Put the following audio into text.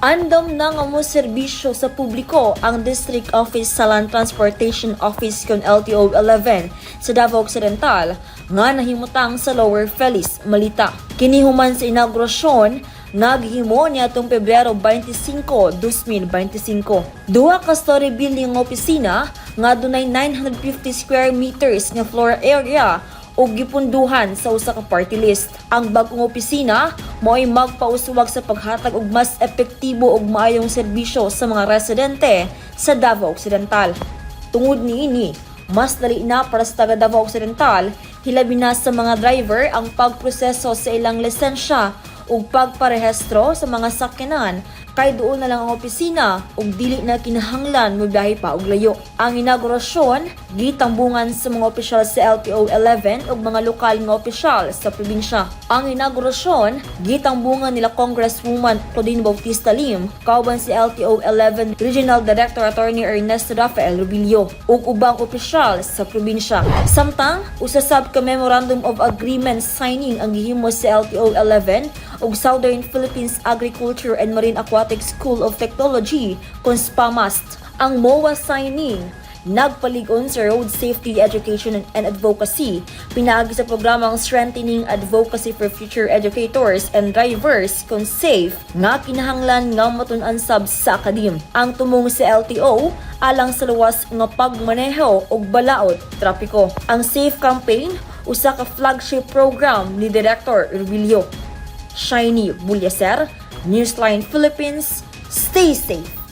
Andam na nga mo serbisyo sa publiko ang District Office sa Land Transportation Office kon LTO 11 sa Davao Occidental nga nahimutang sa Lower Feliz, Malita. Kini human sa inaugurasyon nga gihimo niadtong Pebrero 25, 2025. Duha ka story building nga opisina nga dunay 950 square meters nga floor area ug gipunduhan sa usa ka party list. Ang bag-ong opisina mo'y magpauswag sa paghatag og mas epektibo ug maayong serbisyo sa mga residente sa Davao Occidental. Tungod niini, mas dali na para sa taga Davao Occidental, hilabi na sa mga driver, ang pagproseso sa ilang lisensya ug pagparehistro sa mga sakyanan kay duol na lang ang opisina ug dili na kinahanglan mobiyahe pa og layo. Ang inaugurasyon gitambungan sa mga opisyal sa LTO 11 ug mga lokal nga opisyal sa probinsya. Ang inaugurasyon gitambungan nila Congresswoman Claudine Bautista Lim kauban si LTO 11 Regional Director Attorney Ernesto Rafael Rubillo ug ubang opisyal sa probinsya. Samtang usa sab ka Memorandum of Agreement signing ang gihimo sa LTO 11 ug Southern Philippines Agriculture and Marine Aquatic School of Technology kon SPAMAST. Ang MOA signing nagpalig-on sa road safety education and advocacy pinaagi sa programang Strengthening Advocacy for Future Educators and Drivers kon SAFE nga kinahanglan nga matun-an sab sa academe. Ang tumong sa LTO alang sa luwas nga pagmaneho og balaod trapiko. Ang SAFE campaign usa ka flagship program ni Director Rubilio. Shiny Bulyaser, Newsline Philippines, stay safe.